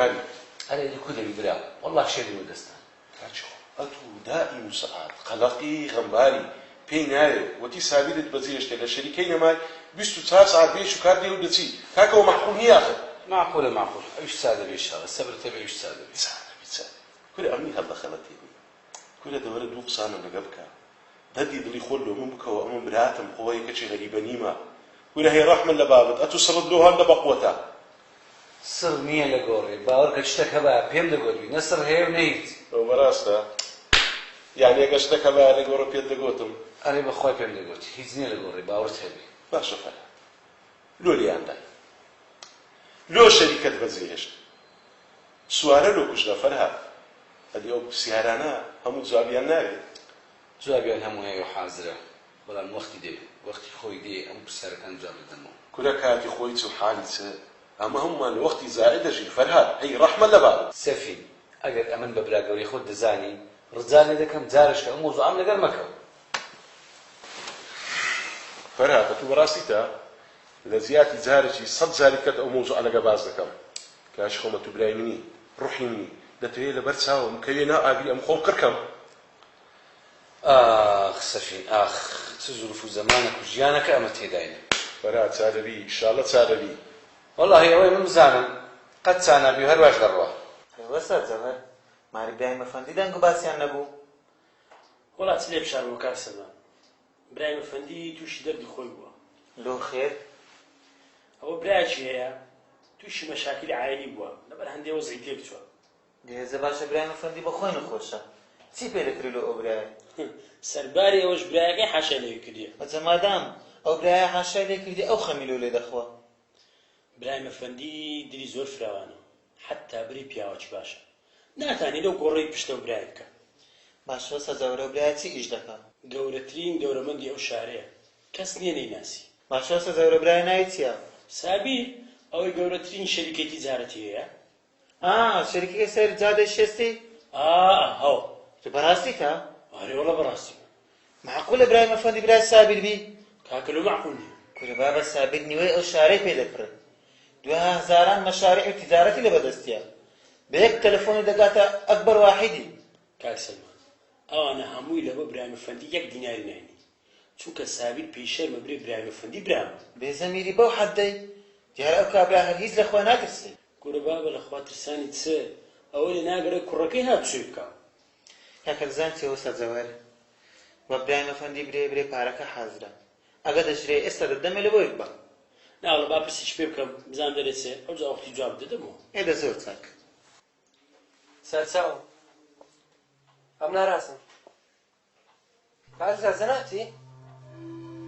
نابی. ئەرێ لە کو دەبی برا وەڵا شێری وە دەستە. کاکی خۆم ئەتوو دائیم و سەعات قەلەقی غەمباری پێی نایەی وەتی سابیرت بەجێ هێشتێ لە شەریکەی نەمای 24 سەعات بێ ئیش و کار دێی و دەچی کاکە ئەوە مەعقول نیە ئاخر. مەعقولە مەعقول ئەویش چا دەبێ ئیشاڵا سەبرت هەبێ ئەویش چا دەبێ. چا دەبی چا دەبی کورە ئەمنی هەڵدەخەڵەتێنی کورە دەوەرە دوو قسانم لەگە بکە دەردی دڵی خۆت لۆ من بکەوە ئەمن براتم خۆ یەکەکی غەریبە نیمە کورە هەی ڕەحمت لە بابت ئەتوو سڕت لۆ هەر لە بەقوەتە. سڕ نییە لە گۆڕێ باوەڕکە شتەک هەبایە پێم دەگۆت بی نە سڕ هەیە و نە هیچ. ئەوە بەڕاستە؟ یانی ئەگەر شتەک هەبایە لە گۆڕێ پێت دەگۆتم؟ ئەرێ بەخوای پێم دەگۆتی هیچ نییە لە گۆڕێ باوەڕت هەبی. باشە فەرهاد لۆ لێیان دای؟ لۆ شەریکەت بەجێ هێشت؟ سوارە لۆ کوژرا فەرهاد؟ ئەدی ئەو پرسیارانە هەموو جوابیان ناوێ؟ جوابیان هەموو هەیە و حازرە بەڵام وەختی دەوێ وەختی خۆی دێ هەموو پرسیارەکان جواب دەدەمەوە. کورە کاتی خۆی چ و حالی چ ئەمە هەموومان لە وەختی زایع دەژین فەرهاد هەی ڕەحمەت لە بابت. سەفین ئەگەر ئەمن بە برا گەورەی خۆت دەزانی ڕجات لێ دەکەم جارێشکە ئەو مەوزوعەم لەگەر مەکەوە. فەرهاد ئەتوو بەڕاستیتە؟ لە جیاتی جارێکی سەت جاری کەت ئەو مەوزوعە لەگە باس دەکەم کاش خۆم ئەتوو برای منی ڕوحی منی دەتەوێ لەبەر چاوم کەویە ناو ئاگری ئەم خۆم قڕکەم. ئاخ سەفین ئاخ چ زروف و زەمانەک و ژیانەکە ئەمە تێداینە. فەرهاد چارەبی ئیشاڵە چارەبی. وەڵاهی ئەوەی من بزانم قەت چانابی و هەرواش دەڕوا. ئەی وەستا جەوهەر ماری برایم ئەفەندی دەنگ و باسیان نەبوو؟ وەڵا چ لێ بشارمەوە کاک سەلمان برایم ئەفەندی تووشی دەردی خۆی بووە. لۆ خێر؟ ئەوە برایەکی هەیە تووشی مەشاکیلی عایلی بووە لەبەر هەندێ وەزعی تێک چووە. دێزە باشە برایم ئەفەندی بۆ خۆی نەخۆشە چی پێ دەکرێ لۆ ئەو برایە؟ سەرباری ئەوەش برایەکەی حاشای لێ کردیە. ئەجە مادام ئەو برایە حاشای لێ کردی ئەو خەمی لۆ لێ دەخوا. برایم ئەفەندی دلی زۆر فراوانە حەتتا بری پیاوەکی باشە ناتانی لەو گۆڕەی پشتەو برای بکا. باشە وەستا جەوهەر ئەو برایە چی ئیش دەکا؟ گەورەترین دەورەمەندی ئەو شارەیە کەس نیە نەیناسی. باشە وەستا جەوهەر ئەو برایە ناوی چیە؟ سابیر ئەوەی گەورەترین شەریکەی تیجارەتی هەیە. ئا شەریکەکەی سەر جادەی شێستی؟ ئا هەو. تۆ بەڕاستیتە؟ ئەرێ وەڵا بەڕاستی. مەعقولە برایم ئەفەندی برای سابیر بی؟ کاکە لۆ مەعقول نیە؟ کورە بابە سابیر نیوەی ئەو شارەی پێ دەکڕێ دوای هەزاران مەشاریع و تیجارەتی لە بەدەستیە بە یەک تەلەفۆنی دەگاتە ئەکبەر واحیدی. کاک سەلمان ئەوانە هەمووی لەبۆ برایم ئەفەندی یەک دیناری ناینی چونکە سابیر پێی شەرمە برێ برایم ئەفەندی برامە. بێ زەمیری بەو حەدەی؟ دیارە ئەو کابرا هەر هیچ لە خوا ناترسێ. کورە بابە لە خوا ترسانی چ؟ ئەوە لێ ناگەڕێ کوڕەکەی هاتوچۆی بکا. کاکە دەزانی چیە وەستا جەوهەر وە برایم ئەفەندی برێ برێ پارەکە حازرە ئەگە دەشرێ ئێستا دەتدەمێ لە بۆی ببە. ناوەڵا با پرسێکی پێ بکەم بزانم دەرێ چێ ئەوجا وەختی جواب دەدەمەوە. ئێ دە زۆر چاک. سەرچاوم ئەم ناراسم کاک جەنابتی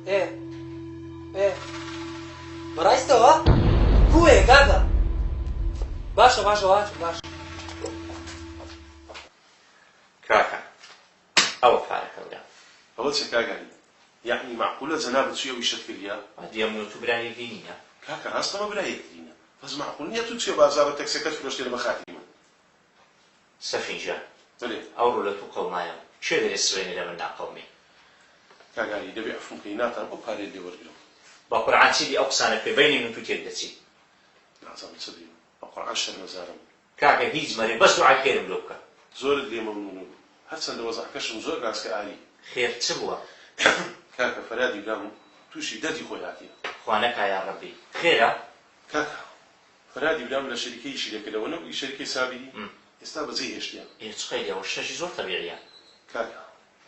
ئێ ئێ بەڕاستەوە کوێ کاکە باشە باشە واچم باش کاکە ئەوە پارەکە برا. ئەوە چیە کاک عەلی یەعنی مەعقولە جەنابت چوی ئەو ئیشەت کردیە؟ ئەدی ئەمن و تو برای یەکدی نینە؟ کاکە ڕاستە ئەمە برای یەکترینە بەس مەعقول نیە تو چیە بازاڕە تەکسەکەت فرۆشتیە لەبەر خاتری من. سەفین جان بەلێ. ئەوڕۆ لە تو قەومایم کێ دەرێ سبەینێ لە من ناقەومێ. کاک ئاری دەبێ عەفوم کەی ناتام ئەو پارەیەت لێ وەرگرم. بە قورعان چیدی ئەو قسانە بکەی بەینی من تو تێک دەچی. نازانم چ برێم بە قورعان شەرمەزارم. کاکە هیچ مەرێ بەس دوعای خێرم لۆ بکە. زۆرت لێ مەمنونم هەرچەندە وەزعەکەشم زۆر ناسکە ئاری. خێر چ بووە؟ کاکە فەرادی برام توشی دەردی خۆی هاتیە. خوا نەکا یاڕەبی خێرە؟ کاکە فەرهادی برام لە شەریکەی ئیشی دەکردەوە نەک ئی شەریکەی سابیری ئێستا بەجێی هێشتیە. ئێ چ قەیدی ئەوە شتەکی زۆر تەبیعیە. کاکە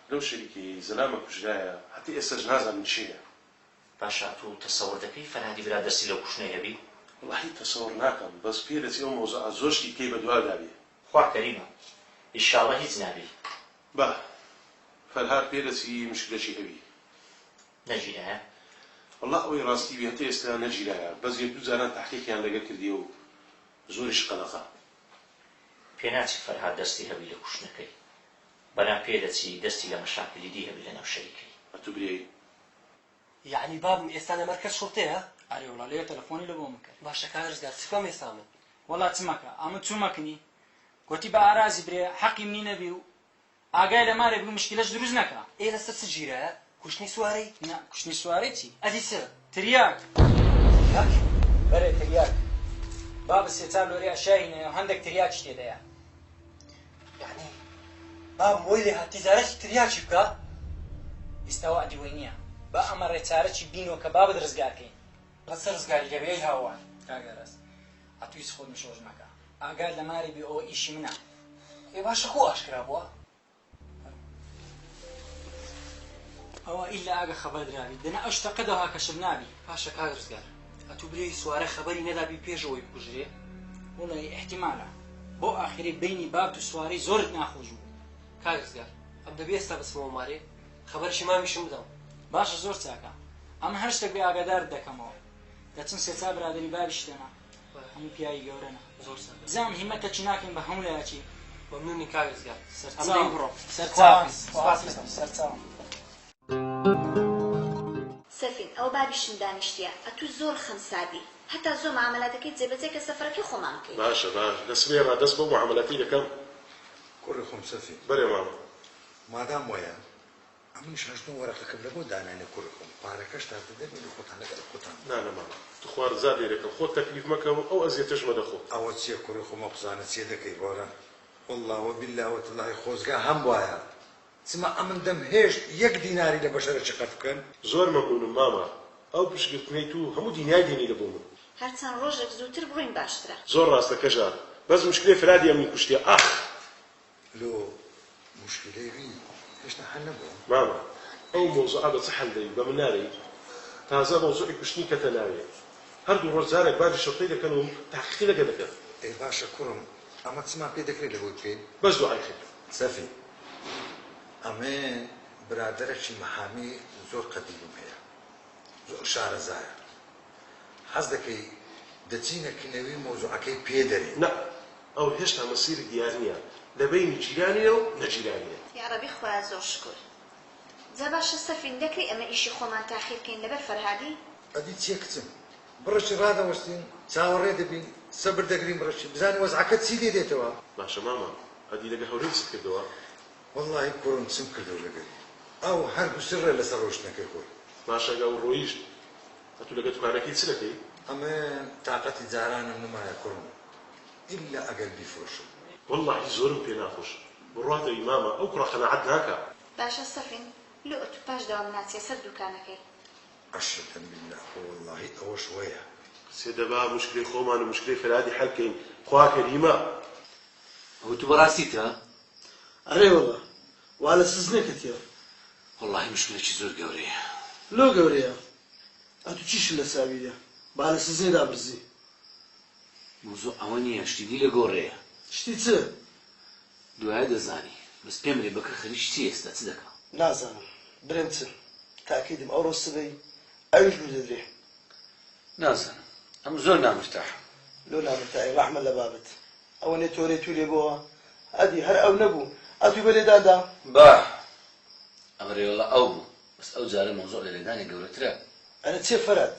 لەو شەریکەیەی زەلامە کوژرایە هەتا ئێستاش نازانن کێیە. باشە ئەتوو تەسەور دەکەی فەرهادی برا دەستی لەو کوشتنەی هەبی؟ وەڵاهی تەسەور ناکەم بەس پێ دەچێ ئەو مەوزوعە زۆر شتی کەی بەدوادا بێ. خوا کەریمە ئیشاڵە هیچ نابی. با فەرهاد پێ دەچی مشکلەکی هەبی. نەگیرایە؟ وەڵا ئەوەی ڕاستی بێ هەتا ئێستا نەگیرایە بەس یەک دوو جاران تەحقیقیان لەگەر کردیە و زۆریش قەلەقە. پێناچی فەرهاد دەستی هەبی لە کوشتنەکەی بەلام پێدەچی دەستی لە مەشاکلی دی هەبی لە ناو شەریکەی. ئەتوو برێی؟ یەعنی بابم ئێستا لە مەرکەز شوڕتەیە؟ ئەرێ وەڵا لەوێ تەلەفۆنی لە بۆ من کرد. باشە کاک ڕزگار چ بکەم ئێستا من؟ وەڵا چ مەکە ئەمن چوومە کنی گۆتی بە ئارازی برێ حەقی منی نەبی و ئاگای لە مارێ بوو مشکیلەش دروست نەکا. ئێ لەسەر چ گیرایە؟ کوشتنی سوارەی؟ نا کوشتنی سوارەی چی؟ ئەدی چ؟ تریاک. تریاک؟ بەرێ تریاک. بابە سێ چار لۆرێ ئەشیای هینایە و هەندێک تریاکی تێدایە. یەعنی بابم وەی لێ هات تیجارەتی تریاکی بکا؟ ئیستا وەعدی وەی نییە. با ئەمە ڕێچارەکی بینەوە کە بابت ڕزگار کەین. بە چ ڕزگاری دەبێ ئەی هاوار؟ کاک ئاراس ئەتوو هیچ خۆت مشۆش مەکە. ئاگات لە ماری بێ ئەوە ئیشی منە. ئێ باشە کوو ئاشکرا بووە؟ ئەوە ئیلا ئاگە خەبەر درابی دەنا ئەو شتە قەد ئەوها کەشف نابی. باشە کاک ڕزگار ئەتوو برێی سوارە خەبەری نەدابی پێش ئەوەی بکوژرێ؟ وەڵای ئیحتیمالە. بەو ئاخیرەی بەینی بابت و سوارەی زۆرت ناخۆش بوو. کاک ڕزگار ئەم دەبێ ئێستا بچمەوە مارێ خەبەرشی مامیشم بدەم. باشە زۆر چاکە ئەمن هەر شتێک بێ ئاگادارت دەکەمەوە. دەچم سێ چار برادەری بابیشت دەنا. هەموو پیاوی گەورەنە. زۆر چاکە. بزانم هیمەتەکی ناکەین بە هەموو لایەکی. مەمنونی کاک ڕزگار. ئەم سەرچاوم دەی بڕۆم. سەرچاوم خواحافیز. سپاس دەکەم. سەرچاوم. سەفین، ئەوە بابیشم دانیشتیە ئەتوو زۆر خەمساردی هەتا زۆر معامەلاتەکەی جێبەجێ کە سەفەرەکەی خۆمان بکەین. باشە باشە لە سبەی ڕا دەست بەو معامەلاتەی دەکەم. کوڕی خۆم سەفین. بەرێ مامە. مادام وایە ئەمنیش هەژدە وەرەقەکەم لەبۆ دانانێ کوڕی خۆم پارەکەشتان دەدەمێ لە خۆتان لەگەڵ خۆتان. نا نا مامە توخوا ڕزات لێ دەکەم خۆت تەکلیف مەکە و ئەو ئەزیەتەش مەدە خۆت. ئەوە چیە کوڕی خۆم ئەو قسانە چیە دەکەی ڕۆرە وەڵڵا وەبیللا وەتەڵاهی خۆزگا هەمبوایە چما ئەمن دەمهێشت یەک دیناری لە بەشەرەکی قەرف بکەن. زۆر مەمنونم مامە ئەو پشتگرتنەی تو هەموو دینیای دێنی لە بۆ من. هەر چەند ڕۆژێک زووتر بڕۆین باشترە. زۆر ڕاستە کەژار بەس موشکلەی فرادی ئەمنی کوشتیە ئاخ. لۆ موشکیلەی وی هێشتا حەل نەبووە؟ مامە ئەو مەوزوعە بە چ حەل دەبی بە من نارێی تازە مەوزوعی کوشتنی کەتە ناوێ هەر دوو ڕۆژ جارێک باجی شوڕتەی دەکەن و تەحقیقی لەگە دەکەن. ئەی باشە کوڕم ئەمە چمان پێ دەکرێ لە بۆی بکەین؟ بەس دوعای خێر. سەفی ئەمن برادەرەکی مەحامی زۆر قەدیمم هەیە زۆر شارەزایە حەز دەکەی دەچینە کنەوی مەوزوعەکەی پێ دەرێین. نا ئەو هێشتا مەسیری دیار نیە لە بەینی جیرانیە و نەجیرانیە. یاڕەبی خوایە زۆر شکور. جا باشە سەفین دەکرێ ئێمە ئیشی خۆمان تاخیر کەین لەبەر فەرهادی؟ ئەدی چیە کچم بڕێکی ڕادەوەستین چاوەڕێ دەبین سەبر دەگرین بڕێکی بزانین وەزعەکە چی لێ دێتەوە. باشە مامە ئەدی لەگە هەورین چت کردەوە؟ وەڵاهی کوڕم چم کردەوە لەگەری ئەو هەر گوسڕێ لەسەر ڕۆیشتنەکەی خۆی. باشە ئەگە ئەو ڕۆیشت ئەتوو لەگە دوکانەکەی چ دەکەی؟ ئەمن تاقەتی جارانم نەمایە کوڕم ئیلا ئەگەر بیفرۆشم. وەڵاهی زۆرم پێ ناخۆشە بڕوات ئەوی مامە ئەو کوڕە قەناعەت ناکا. باشە سەفین لۆ ئەتوو پاش دەوام ناچیە سەر دوکانەکەی؟ عەشرەتەن بیللا خۆ وەڵاهی ئەوەش وەیە. کچێ دەبا موشکلەی خۆمان و موشکلەی فەرهادی حەل کەین خوا کەریمە. ئەوە تو بەڕاستیتە؟ ئەرێ وەڵا وا لە سزنێ کەتیە. وەڵاهی موشکلەکی زۆر گەورەیە. لۆ گەورەیە؟ ئەتو چیشت لە ساوییە با لە سزنێ دابرزی. مەوزوع ئەوە نییە شتی دی لە گۆڕێیە. شتی چ؟ دوایە دەزانی. بەس پێم برێ بەکر خەریکی چییە ئێستا چ دەکا؟ نازانم برێم چ؟ تاکیدم ئەوڕۆ سبەی ئەویش لوو دەدرێ. نازانم ئەم زۆر نامرتاحم. لۆ نامرتاحی ڕەحمە لە بابت. ئەوەنەی تۆرەی توو لێ بۆوە ئەدی هەر ئەو نەبوو ئەتووی بە لێدان دا. با ئەمرێ وەڵا ئەو بوو بەس ئەو جارە مەوزوع لە لێدانێ گەورەترە. ئەرێ چێ فەرات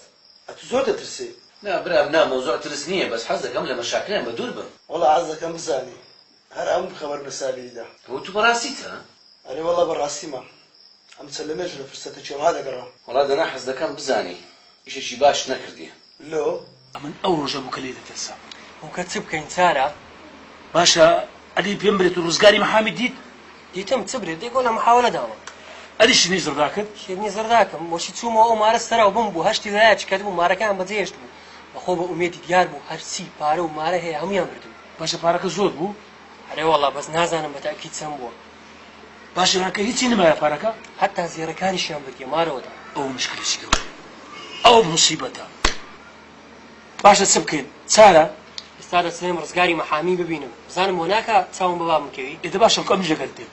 ئەتوو زۆر دەترسێ. نا برام نا مەوزوع ترس نییە بەس حەز دەکەم لە مەشاکلیان بە دوور بم. وەڵا حەز دەکەم بزانی هەر ئەم خەبەرم لە سابیری دا. ئەوە توو بەڕاستیتە؟ ئەرێ وەڵا بەڕاستیمە ئەم چەند لەمێژە لە فرسەتێکی ئەوها دەگەڕام. وەڵا دەنا حەز دەکەم بزانی ئیشێکی باشت نەکردیە. لۆ؟ ئەمن ئەو ڕۆژە بوو کە لێی دەترسام. بووکە چ بکەین چارە؟ باشە ئەدی پێم برێ تو ڕزگاری محامی دیت؟ دیتم چ برێ دەی گۆ لە محاوەلە داوە. ئەدی شیرنی زڕدا کرد؟ شیرنی زڕداکەم وەشی چوومەوە ئەو مارە سەراو بم بوو هەشتی لایەکی کەتبوو مارەکەیان بەجێ هێشتبوو بەخۆ بە ئومێدی دیار بوو هەرچی پارە و مارە هەیە هەموویان بردبوو. باشە پارەکە زۆر بوو؟ ئەرێ وەڵا بەس نازانم بە تەئکید چەند بووە. باشە هەکە هیچی نمایە پارەکە؟ هەتا زێڕەکانیشیان بردیە مارەوە دا. ئەوە مشکلەکی گەورەیە ئەوە موسیبەتە. باشە چ بکەین چارە؟ ئێستا دەچم ڕزگاری مەحامی ببینم بزانم بۆ ناکا چاوم بە بابم کەوی. ئێ دە باشە بکە ئەمنیش لەگەرت دێم.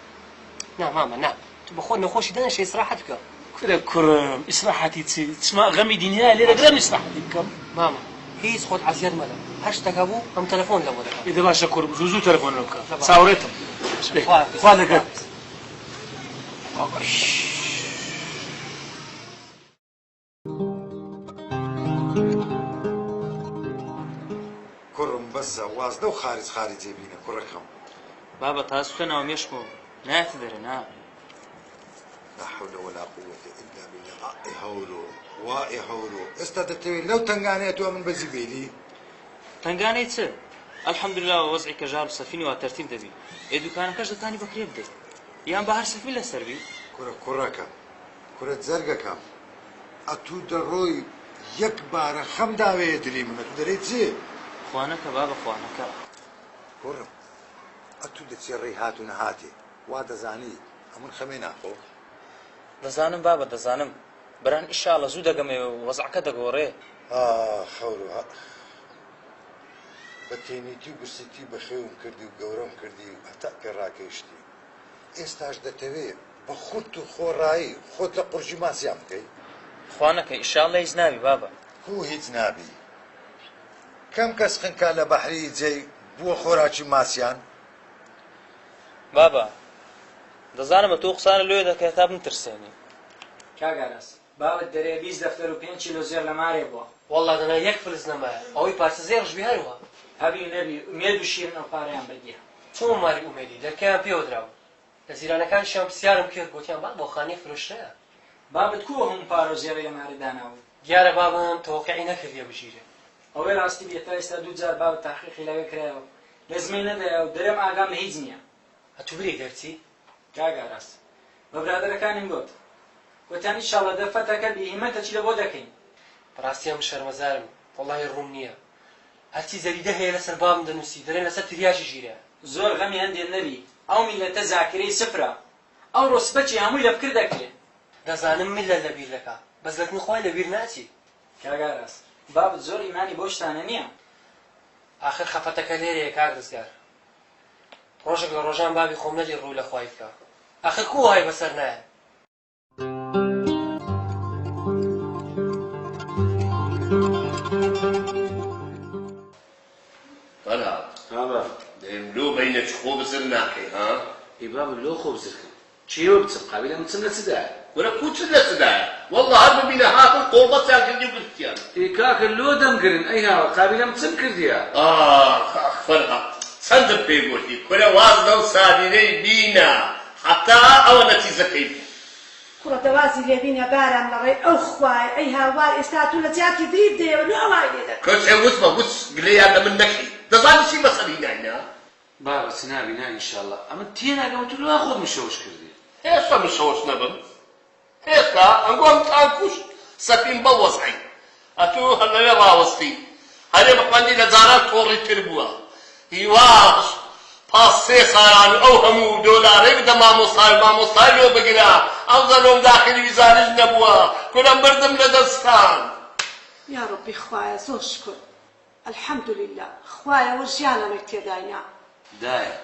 نا مامە نا تۆ بەخۆت نەخۆشی دانیشە ئیسراحەت بکە. کورە کوڕم ئیسراحەتی چی چما غەمی دینیایە لێرە گرم ئیسراحەتی بکەم. مامە هیچ خۆت عەزیەت مەدە هەر شتەک هەبوو ئەم تەلەفۆن لەبۆ دەکەم. ئێ دە باشە کوڕم زوو زوو تەلەفۆن لۆ بکە چاوەڕێتم. خوا لەگەرت. کوڕم بەسە واز لەو خارج خارجێ بینە کوڕەکەم. بابە تازە چوتە ناو مێشکمەوە نایەتە دەرێ نا. لا حول ولا قوة الا بالله ئائ هەورۆ وائ هەورۆ ئێستا دەتەوێ لەو تەنگانەیە تۆ ئەمن بەجی بێلی. تەنگانەی چ؟ الحمدللە وەزعی کەژار و سەفین وا تەرتیب دەبی. ئێ دوکانەکەش دەتانی بە کرێ بدەی. یان بە هەر سەفین لەسەر بی؟ کورە کوڕەکەم، کورە جەرگەکەم، ئەتوو دەڕۆی یەک بارە خەم داوێیە دلی من، ئەتوو دەرێی چ؟ خوا نەکا بابە خوا نەکا. کوڕم، ئەتوو دەچی ڕێی هات و نەهاتێ، وا دەزانی ئەمن خەمێ ناخۆ؟ دەزانم بابە دەزانم. بران ئیشاڵە زوو دەگەمەوێ و وەزعەکە دەگۆڕێ. ئاخ هەورۆ ئاخ. بە تێنیتی و برسیتی بەخێوم کردی و گەورەم کردی و هەتا پێ ڕاگەیشتی. ئێستاش دەتەوێ بە خورت و خۆڕایی خۆت لە قورگی ماسیان بکەی؟ خوا نەکەی ئیشاڵلە هیچ نابی بابە. کوو هیچ نابی؟ کەم کەس خنکا لە بەحری ئیجەی بووە خۆراکی ماسیان؟ بابە دەزانم ئەتۆ قسانە لۆیە دەکەی هەتا بمترسێنی. کاک ئاراس بابت دەرێ 20 دەفتەر و پێنج کیلۆ زێڕ لە مارێ بووە. وەڵڵا دەنا یەک فلس نەمایە ئەوەی پارچە زێڕش بی هەروا. هەبی و نەبی ئومێد و شیرن ئەو پارەیان بردیە. چۆن ماری ئومێدی دەرکەیان پێوە دراو لە جیرانەکانیشیان پرسیارم کرد گۆتیان بابە ئەو خانیە فرۆشرایە. بابت کوو ئەو هەموو پارە و زێڕەی لە مارێ دانابوو؟ دیارە بابم تەوەقعی نەکردیە بگیرێ. ئەوەی ڕاستی بێ تا ئێستا دوو جار بابت تەحقیقی لەگە کرایە و لەزمەی نەدایە و دەرێم ئاگام لە هیچ نییە. ئەتوو برێی دەرچی؟ کاک ئاراس بە برادەرەکانیم گۆت گۆتیان ئیشاڵا دەرفەتەکە بی هیمەتەکی لە بۆ دەکەین. بەڕاستی ئەمن شەرمەزارم وەڵاهی ڕووم نییە هەرچی جەریدە هەیە لەسەر بابم دەنووسی دەرێن لەسەر تریاکی ژیرە. زۆر غەمی هەندێ نەبی ئەو میللەتە زاکرەی سفرە ئەوڕۆ سبەکی هەمووی لە فکر دەکرێ. دەزانم میللەت لە بیر دەکا بەس لە کن خوای لە بیر ناچی. کاک ئاراس بابت زۆر ئیمانی بەو شتانە نییە. ئاخر خەفەتەکە لێرەیە کاک ڕزگار. ڕۆژێک لە ڕۆژان بابی خۆم نەدی ڕوو لە خوای بکا ئاخر کوو وەهای بەسەر نایە. فەرهاد ها بابە. دەرێم لۆ بەینە چ خۆ بزر ناکەی ها؟ ئەی بابە لۆ خۆ بزر کەم چیەوە بچم قابیلە من چم لە چ دایە؟ کورە کوو چت لە چ دایە وەڵڵا هەر ببینە هاتن قۆڵبەستیان کردی و گرتیان. ئێ کاکە لۆ دەمگرن ئەی هاوار قابیلە من چم کردیە؟ ئاخ ئاخ فەرهاد چەندم پێ گۆتی کورە واز لەو سابیرەی بینە حەتا ئەوە نەتیزەکەی بوو. کوڕە دە وازی لێ بینە بارام لە ڕێی ئەو خوایە ئەی هاوار ئێستا تۆ لە جیاتی دری بدەیەوە لۆ ئەوای لێ دەکەی. کچێ وچ بە وچ گلەیان لە من نەکەی دەزانی چی بەسەر هیناینە؟ بابە چ نابی نا ئینشاڵڵا ئەمن تێناگەم ئەتوو لۆ خۆت مشەوش کردی. هێشتا مشەوش نەبم هێشتا ئەنگۆ ئەمتان کوشت سەفین بەو وەزعەی ئەتوو هەر لەوێ ڕاوەستی هەرێ بەخوەندی لە جاران تۆڕی تر بووە هیواش پاس سێ ساران و ئەو هەموو دۆلارەی بدە مامۆستای و مامۆستای لۆ بگرە ئەوجا لۆم داخلی ویزاریش نەبووە کورە مردم لە دەستان. یاڕەبی خوایە زۆر شکر الحمدللە خوایە وە ژیان ئەمەی تێداینا. دایە،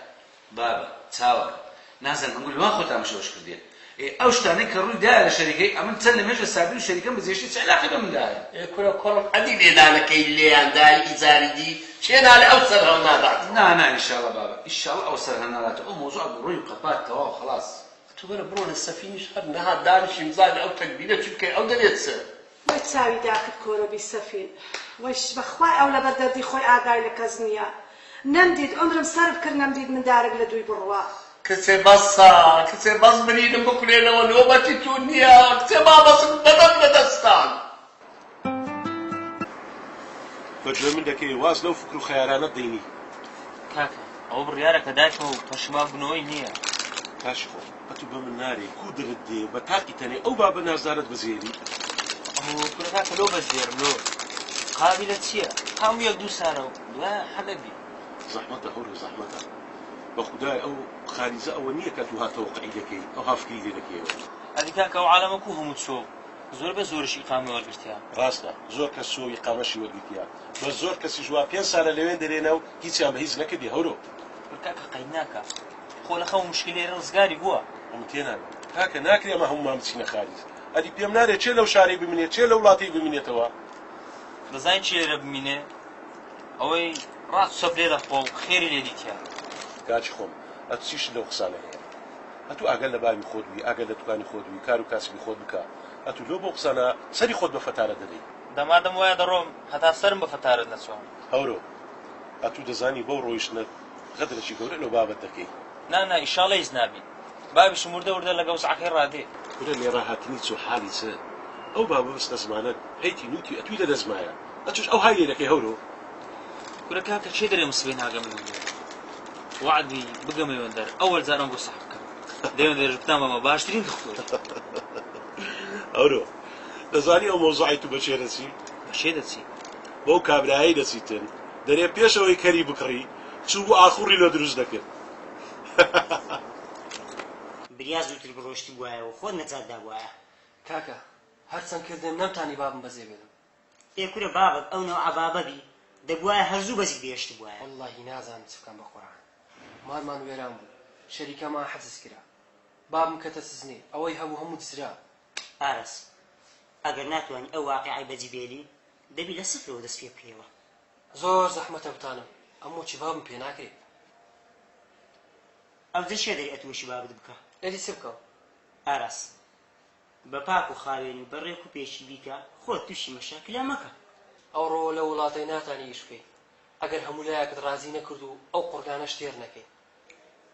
بابە، چاوەکەم، نازانم ئەنگۆ لوا خۆتان مشەوش کردیە؟ ئێ ئەو شتانەی کە ڕووی دایە لە شەریکەی ئەمن چەند لە مێژە سابیر و شەریکەم بەجێشتی چ عیلاقەی بە من دایە؟ ئێ کورە کوڕم ئەدی لێدانەکەی لێیان دای ئیجاری دی کێ نالێ ئەو سەر هەڵنادات. نا نا ئیشاڵا بابە ئیشاڵا ئەو سەر هەڵنادات ئەو مەوزوع بڕۆی و قەپات تەواو خەڵاس. ئەتوو بەرە بڕۆ لە سەفینیش هەر نەهات دانیشی بزانە ئەو تەگبیرە چ بکەی ئەو دەرێ چ. وەی چاوی داکرد کۆرەبی سەفین. وەی بەخوای ئەو لەبەر دەردی خۆی ئاگای لە کەس نیە نەمدیت عومرم سەرف کرد نەمدیت مندارێک لە دووی بڕوا. کچێ بەسە کچێ بەس برینم بکولێنەوە نۆبەتی تو نیە کچێ با بەسم دەدەم لە دەستان. بە گوێ من دەکەوی واز لەو فکر و خەیارانەت دەینی. کاکە ئەوە بڕیارە کە دایکمە و پەشیمان بونەوەی نیە. کاکی خۆم ئەتوو بە من نارێی کوو درت دێ بە تاقی تەنێ ئەو بابە نازدارەت بەجێری. ئەوە کورە کاکە لۆ بەجدێرم لۆ قابیلە چیە هەموو یەک دوو سارە و دوایە حەلە بی. زەحمەتە هەورێ زەحمەتە بە خودای ئەو خاریجە ئەوە نیە کە ئەتوو ها تەوەقعی لێکەی ئەوها فکری لێ دەکەیەوە. ئەدی کاکە ئەو عالەمە کوو هەموو چۆ زۆر بە زۆریش ئیقامەی وەرگرتیە. ڕاستە زۆر کەس چۆ و ئیقامەشی وەرگرتیە بەس زۆر کەسیش وا پێنج سالە لەوێن دەرێنە و هیچیان بە هیچ نەکردیە هەورۆ. کورە کاکە قەید ناکا خۆ لە خەم و مشکیلەی ئێرە ڕزگاری بووە. ئەمن تێناگەم کاکە ناکرێ ئەمە هەموومان بچینە خاریج ئەدی پێم نارێ کێ لەو شارەی بمینێ کێ لەو وڵاتەی بمینێتەوە. دەزانی کێ لێرە بمینێ ئەوەی ڕاست و چەپ لێ دەخوا و خێری لێ دیتیە. کاکی خۆم ئەتو چیشت لەو قسانە هەیە ئەتو ئاگات لە بابی خۆت بی ئاگات لە دوکانی خۆت بی کارو کاسبی خۆت بکە ئەتو لۆ بەو قسانە سەری خۆت بە فەتارە دەدەی. دەمادەم وایە دەڕۆم هەتا سەرم بە فەتارەت نەچوە. هەورۆ ئەتوو دەزانی بەو ڕۆیشتنەت غەدرەکی گەورە لۆ بابت دەکەی. نا نا ئیشاڵە هیچ نابی بابیشم وردە وردە لە گەوزعەکەی ڕادێ. کورە لێڕاهاتنی چ و حالی چ ئەو بابە بەس لە زمانەت هەیتی نوتی ئەتووی لە دەست مایە ئەتوش ئەوهای لێ دەکەی هەورۆ. کورە کاکە کێ دەرێ من سبەی ناگەمە وێندەر وەعد بی بگەمە وێندەر ئەوەل جار ئەنگۆ سەحب بکەم دەوێن دەرێش بتان بەمە باشترین دکتۆر. ئەورۆ دەزانی ئەو مەوزوعەی تو بە کێ دەچی؟ بە کێ دەچی؟ بەو کابرایەی دەچیتن دەرێ پێش ئەوەی کەری بکڕی چووبوو ئاخوڕی لۆ دروست دەکرد. بریا زووتر بڕۆیشتبوایە و خۆت نەجات دابوایە. کاکە هەرچەند کردم نەمتانی بابم بەجێ بێلم. ئێ کورە بابت ئەو نەوعە بابە بی دەبوایە هەر زوو بەجیت بهێشتبوایە. وەڵڵاهی نازانم چ بکەم بە قورعان مالمان وێران بوو شەریکەمان حجز کرا بابم کەتە سجنێ ئەوەی هەبوو هەموو دزرا. ئارەز ئەگەر ناتوانی ئەو واقیعەی بەجی بێلی دەبی لە سفرەوە دەست پێ بکەیەوە. زۆر زەحمەتە بتانم ئەمۆ چی بابم پێ ناکرێ. ئەوجە کێ دەری ئەتوو چی بابت بکە. ئەدی چ بکەم. ئاراس بە پاک و خاوێنی و بە ڕێک و پێکی بیکە خۆت توشی مەشاکلە مەکە. ئەوڕۆ لەو وڵاتەی ناتانی ئیش بکەی ئەگەر هەموو لایەکت ڕازی نەکرد و ئەو قوڕگانەش تێر نەکەی.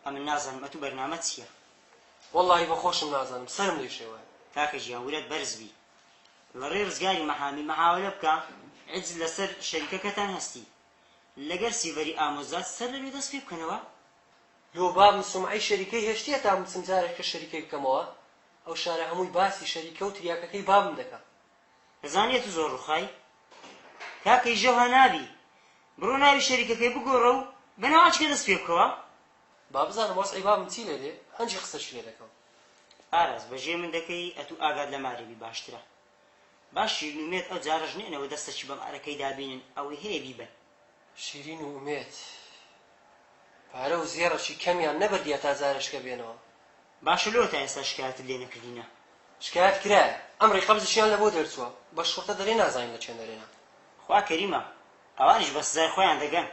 ئەمن نازانم ئەتوو بەرنامەت چیە. وەڵاهی بە خۆشم نازانم سەرم لێ شێوایە. کاکە گیان ورەت بەرز بی لە ڕێی ڕزگاری مەحامی مەحاوەلە بکە عجز لەسەر شەریکەکەتان هەستی لەگەر سیڤەری ئامۆزات سەر لەنوێ دەست پێ بکەنەوە. لۆ بابم سومعەی شەریکەی هێشتیە تا بچم جارێکە شەریکەی بکەمەوە ئەو شارە هەمووی باسی شەریکە و تریاکەکەی بابم دەکا. دەزانی ئەتو زۆر ڕوخای کاکە ئیژەوها نابی بڕۆ ناوی شەریکەکەی بگۆڕە و بە ناوچکە دەست پێ بکەوە. با بزانم وەزعی بابم چی لێ دێ هەنجی قسەشی لێ دەکەم. ئاراس بەژێ من دەکەی ئەتوو ئاگات لە مارێ بی باشترە با شیرین و ئومێد ئەو جارەش نێنەوە دەستەکی بە مارەکەی دابینن ئەوەی هەیە بیبەن. شیرین و ئومێد پارە و زێڕەکی کەمیان نەبردیە تا جارەشکە بێنەوە. باشە لۆ تا ئێستا شکایەتت لێ نەکردینە؟ شکایەت کرایە ئەمڕی قەبزشیان لەبۆ دەرچووە بە شوڕتە دەرێ نازانین لە چێندەرێنە. خوا کەریمە ئەوانیش بە سزای خۆیان دەگەن.